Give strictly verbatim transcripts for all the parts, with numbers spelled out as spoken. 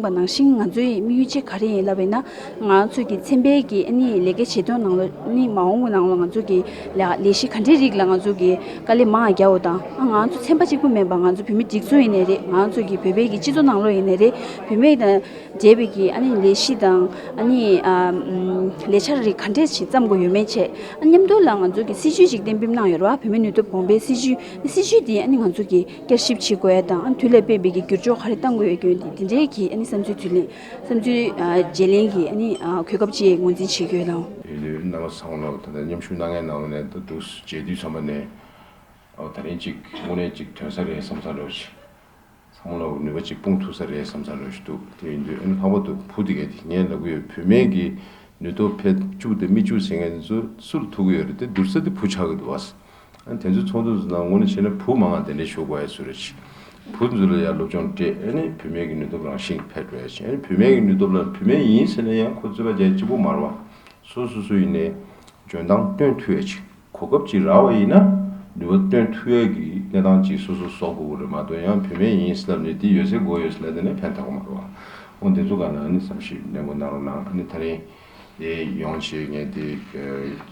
པ་ནང་བཞིན་ང་ཚོའི་དམིགས་ཡུལ་གཅིག་ག་རེ་ཡིན་ལབ་པ་ཡིན་ན། ང་ཚོ་གི་ཚན་པའི་གི་ཨ་ནི་ལས་ཀའི་བྱེད་སྟངས་ནང་ལ་ཨ་ནི་མ་འོངས་པའི་ནང་ལ་ང་ཚོ་གི་ལས་ལས་གཞི་ག་འདྲའི་རིགས་ལ་ང་ཚོ་གི་དཀའ་ལས་མང་རྒྱག་པ་དང་། ཨ་ང་ཚོ་ཚན་པ་གཅིག་པུ་མིན་པ་ང་ཚོ་བུད་མེད་སྒྲིག་འཛུགས་ཡིན་ནའི་རེད། ང་ཚོ་གི་བོད་པའི་གི་སྤྱི་ཚོགས་ནང་ལོགས་ཡིན་ནའི་རེད། བུད་མེད་དང་འབྲེལ་བའི་གི་ཨ་ནི་ལས་གཞི་དང་ཨ་ནི་ཨ་ལས་འཆར་རིགས་ག་འདྲས་ཞིག་བརྩམ་དགོས་ཡོད་མེད་བྱས། ཨ་མཉམ་དུ་ལ་ང་ཚོ་གི་སྲིད་ཇུས་ཅིག་གཏན་འབེབས་གནང་ཡོད་རེད་བ། བུད་མེད་ནུས་སྟོབས་གོང་འཕེལ་སྲིད་ཇུས། སྲིད་ཇུས་དེ་ཨ་ནི་ང་ཚོ་གི་བསྐྱར་ཞིབ་བྱེད་དགོས་ཡ་དང་། ཨ་དུས་ལ་དཔག་པའི་གི་བསྒྱུར་བཅོས་ག་རེ་གཏང་དགོས་ཡ་སྐྱོན་དེ་དེ་འདྲའི་གི་ཨ་ནི་བསམ་ཚུལ་དུས་ལེན་བསམ་ཚུལ་ཨ་བརྗེ་ལེན་གི་ཨ་ནི་ཨ་གོ་སྐབས་ཅིག་ངོས་འཛིན་བྱེད་ཀྱི་ཡོད་ལགས། ཡིན་དུས་རྣམ་པ་ཚང་མ་ལ་ད་ལྟ་མཉམ་ཞུགས་གནང་མཁན་ནང་ལ་ནས་ད་འདུག་མཇལ་དུས་ཚང་མ་ནས་ཨ་ད་རིང་ཅིག་དངོས་གནས་ཅིག་ཐོན་ས་རེད་བསམ་ས་འདྲ་བོ་ཅིག་ཚང་མ་ལ་ནུས་པ་ཅིག་སྤུངས་ཐུབ་ས་རེད་བསམ་ས་འདྲ་བོ་ཞིག་འདུག་དེ་ཡིན་དུས་ཨ་ནི་ལྷག་པར་དུ་བུ་དེ་གས་དེ་ངས་ལབ་ཀྱི་ཡོད། བུད་མེད་ཀྱི་ནུས་སྟོབས་འཕེལ་བཅུག་དང་མི་བཅུག་ཟེར་མཁན་ཚོ་སུ་ལ་ཐུག་གི་ཡོད་རེད། དེ་བསྡུར་ས་དེ་བུ་ཆགས་ཀྱི་འདུག་བ། ཨ་ནི་དེ་ཚོའི་ཚོགས་འདུ་ཚོ་ནང་དངོས་གནས་བྱས་ན་བུ་མང་བ་དེ་འདྲས་ཞུགས་དགོས་ཡ་བཟོ་རེད། བུ་ཚོ་ལ་ཡ་སློབ་སྦྱོང་སྤྲད། ཨ་ནི་བུད་མེད་ཀྱི་ནུས་སྟོབས་རང་བཞིན་འཕེལ་འགྲོ་ཡ་ཅིག་ཨ་ནི་བུད་མེད་ཀྱི་ནུས་སྟོབས་ལ་བུད་མེད་ཡིན་ཟེར་ན་ཡང་ཁོ་རྩོད་པ་རྒྱག་གཅིག་པོ་མ་རེད་བ། སོ་སོ་སོ་ཡིན་ནའི་འཇོན་ཐང་སྟོན་ཐུབ་ཡ་ཅིག་གོ་སྐབས་ཅིག་རག་པ་ཡིན་ན་ནུས་པ་སྟོན་ཐུབ་ཡ་གི་གནས་སྟངས་ཅིག་སོ་སོ་བཟོ་དགོས་ཀྱི་རེད་མ་གཏོགས། ཡང་བུད་མེད་ཡིན་ཟེར་ལབ་ནས་དེ་ཡོད་ཚད་དགོས་ཡོད་ཟེར་ལབ་དེ་ནས་ཕན་ཐོགས་མ་རེད་བ། འོ་འདི་ཚོ་ག་ན་ཨ་ནི་བསམ་ཤེས་ནན་པོ་གནང་རོགས་གནང་། ཨ་ནི་ད་རིང་དེ་ཡོང་བྱས་ངས་དེ་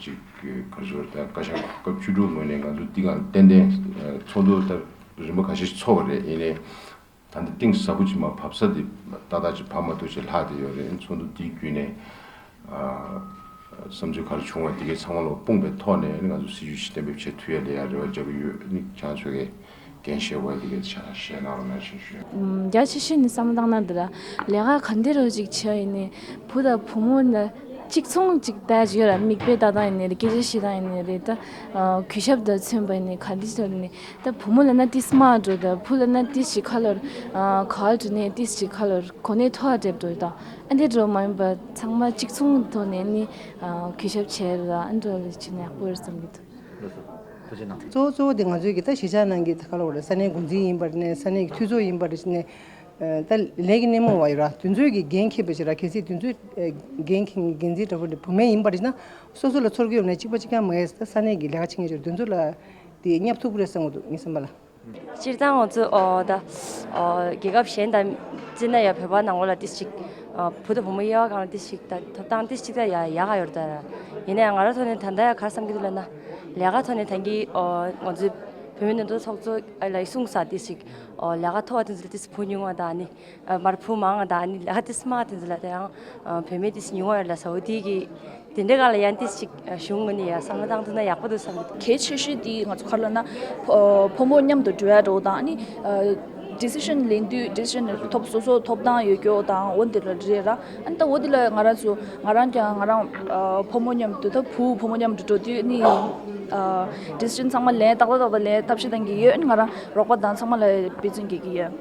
ཅིག་ག་ཚོད་ད་བཀའ་ཤག་སྐབས་བཅུ་དྲུག་ངོས་ནས་ང་ཚོ་འདི་ག་ཏན་ཏན་ཚོགས་འདུ་ད་རིམ་པ་ཁ་ཤས་ཚོགས་པ་རེད། ཡིན་ནའི་ད་འདི་གཏིང་ཟབ་པོ་ཅིག་མར་བབས་ས་དེ་ཏག་ཏག་ཅིག་བབས་མ་ཐུབ་ཅིག་ལྷག་བསྡད་ཡོད་རེད། ཚོགས་འདུ་འདིའི་བརྒྱུད་ནས་ཨ་བསམ་ཚུལ་ག་རེ་བྱུང་བ་འདི་གའི་ཚང་མ་ལ་སྤུངས་པའི་ཐོག་ནས་ང་ཚོ་སྲིད་ཇུས་ཤིག་གཏན་འབེབས་བྱེད་ཐུབ་ཡ་ལ་ཡ་རེ་བ་རྒྱག་གི་ཡོད། ནི་ཁྱེད་རང་ཚོ་གིས་འགན་བཞེས་དགོས་ཡ་འདི་གའི་ཆ་བཞེས་གནང་རོགས་གནང་ཞེས་ཞུ། ཨམ། རྒྱ་ཆེ་ཤོས་ནི་བསམ་བློ་བཏང་ན་འདི་ལ་ལས་ཀ་ག་འདྲ་རོ་ཅིག་བྱས་ཡིན་ནི་བུ་དང་བུ་མོ་ལ་གཅིག་མཚུངས་ཅིག་ལྟ་ཅིག་ཡོད་ར། མིག་དཔེ་ལྟ་སྟངས་ཡིན་ནི་རེད། སྐད་ཆ་བཤད་སྟངས་ཡིན་ནི་རེད། ད་ཨ་གུས་ཞབས་དང་མཚོན་པ་ཡིན་ནི་ག་འདྲ་ཅིག་ཡིན་ནི། ད་བུ་མོ་ལབ་ན་ཏིས་དམའ་འགྲོ། ད་བུ་ལབ་ན་ཏིས་ཅིག་ཁ་ལོར་ཨ་ག་འགྲོ་ནས་ཏིས་ཅིག་ཁ་ལོར་གོ་གནས་མཐོ་བ་སྒྲུབ་འགྲོ། ད་ཨ་འདྲ་འགྲོ་མ་ཡིན་པ་ཚང་མ་གཅིག་མཚུངས་ཐོག་ནས་ནི་ཨ་གུས་ཞབས་བྱས་ར། ཨ་འགྲོ་ལས་ཅི་ནས་ཡག་པོ་རེད་བསམ་གྱི་འདུག་ལགས་སོ། ཐུགས་རྗེ་གནང་། གཙོ་བོ་གཙོ་བོ་དེ་ང་ཚོའི་གི་ད་གཞིས་ཆགས་ནང་གི་ད་ག་ལ་བ་རེད། ས་གནས་འགོ་འཛིན་ཡིན་པ་རེད་ནས་ས་གནས་ཀྱི་འཐུས་ཚོགས་ཡིན་པ་རེད་ནས་ད་ལས་ཀྱི་སྣེ་མོ་བ་ཡོད་ར། དེ་ཚོའི་གི་འགན་འཁྱེར་བ་ཞིག་ར། གལ་སྲིད་དེ་ཚོའི་འགན་འཁྱེར་འགན་འཛིན་འདྲ་པོ་འདི་བུད་མེད་ཡིན་པ་རེད་ན་སོ་སོ་ལ་ཚོར་གི་ཡོད་ན་གཅིག་པ་གཅིག་རྐྱང་མ་ཡིན་ད་ས་གནས་ཀྱི་ལས་ཀ་བྱེད་མཁན་ཅིག་དེ་ཚོ་ལ་དེ་བསྙབ་ཐུབ་ཀྱི་རེད་བསམ་གི་འདུག་ངས་བསམ་པ་ལ། སྤྱིར་བཏང་ང་ཚོ་ཨོ་ད་ཨོ་རྒྱལ་ཁབ་གཞན་དང་བརྩིས་ན་ཡང་བོད་པ་ནང་ལོགས་ལ་ཏིས་ཅིག་ཨོ་བུ་དང་བུ་མོ་དབྱེ་བ་གང་ལ་ཏིས་ཅིག་ད་ཐོབ་ཐང་ཏིས་ཅིག་ད་ཡ་ཡག་ག་ཡོད་རེད་ད། ཡིན་ན་ཡང་ང་རང་ཐོག་ནས་ད་ལྟ་ཡང་ག་རེ་བསམ་གྱི་འདུག་ལབ་ན་ལས་ཀ་ཐོག་ནས་ད་གིན་ཨོ་ང་ཚོའི་བུད་མེད་ནུས་སྟོབས་ཚོགས་གཙོ་ལ་གསུངས་ས་ཏིས་ཅིག་ཨོ་ལས་ཀ་མཐོ་བ་དེ་ཚོ་ལ་ཏིས་བུ་ཉུང་བ་དང་ནི་ཨ་མར་བུ་མང་བ་དང་ནི་ལས་ཀ་ཏིས་དམའ་བ་དེ་ཚོ་ལ་ད་ཡང་ཨ་བུད་མེད་ཏིས་ཉུང་བ་ཡོད་ལ་ས་འོ་དེ་གི་དེ་འདྲའི་སྒང་ལ་ཡང་ཏིས་ཅིག་གཞུང་ངོས་ནས་ཡང་བསམ་བློ་བཏང་ཐུབ་ན་ཡག་པོ་འདུག་བསམ་གྱི་འདུག་གལ་ཆེ་ཤོས་དེ་ང་ཚོ་ག་རེ་ལབ་ན་ཕོ་ཕོ་མོ་མཉམ་དུ་འགྲོ་ཡ་འགྲོ་དང་ནི་decision་ལེན་དུས་decision་ཐོབ་སོ་སོ་ཐོབ་ཐང་ཡོད་རྒྱུ་དང་འོ་དེ་ལ་རེད་ར། ཨ་ནི་ད་འོ་དེ་ལ་ང་རང་ཚོ་ང་རང་ཀྱང་ང་རང་ཕོ་མོ་མཉམ་དུ་ད་བུ་ཕོ་མོ་མཉམ་དུ་འགྲོ་དུས་ནི་decision་ཚང་མ་ལེན་ཏག་ཏག་ཏག་ཏག་ལེན་ཐབས་ཤེས་གཏང་གི་ཡོད། ཨ་ནི་ང་རང་རོགས་པ་དང་ཚང་མ་ལ་འབད་བརྩོན་རྒྱག་གི་ཡོད།